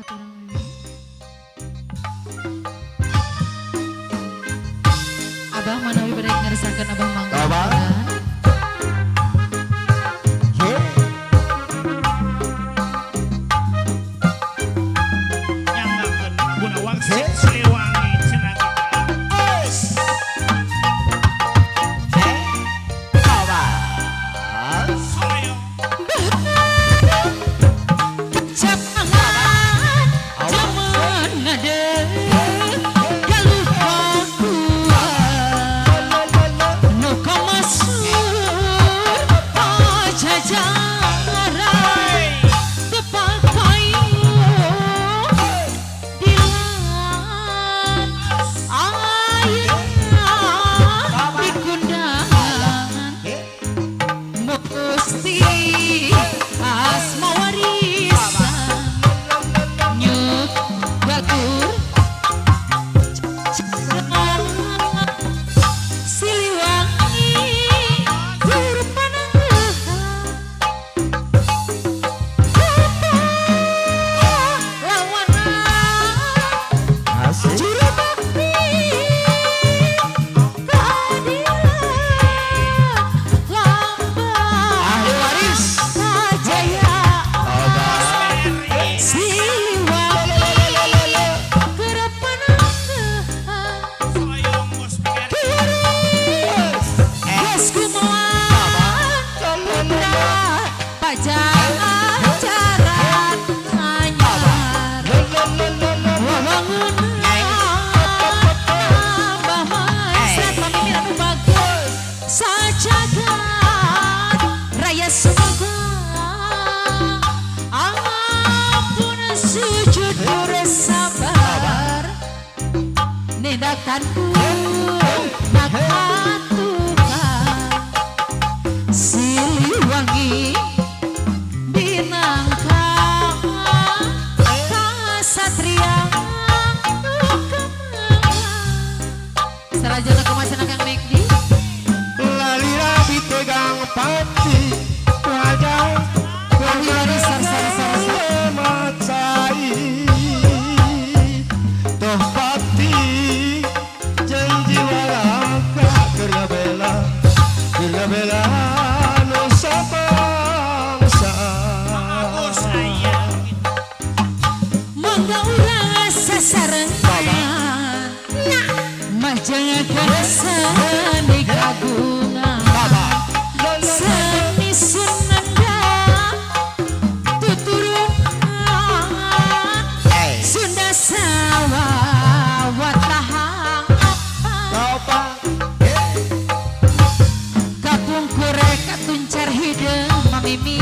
Kurang lebih. Abah manawi bade ngersakakeun Abah mangga. Abah. Yeah. Nyanggakeun guna wangsit Siliwangi cenah kita. Awas. Hoyong. Jangan jaman ngade galuh nu kamasur Pajajaran tepak payung dilan ayeuna di kundangan Musti asma warisan nyuk batur Siliwangi guru pananggehan lawanan Asik. juru bakti keadilan lambang Ahli waris. kajayaan BRI. Siliwangi keur pananggehan Hoyong bos BRI. Geus kumaha putra Pajajaran anyar wawangunan Abah Maisat pamimpin anu bagus sajagat raya semoga ampun sujud bersabar nindakan nakatukan Siliwangi binangka kasatria Sarajana kumasana Kang Mekdi. Lalira bitegang pati wajah. Ahli waris sar sar sar sar. Macai toh pati janji walaka keur ngabela keur ngabela nusa bangsa. Agus aya gitu. Mangga urang sasarengan majengakeun seni kagungan seni Sunda tuturunan Sunda sawawatahan Apa? Kapungkur katuncar hideung mamimi.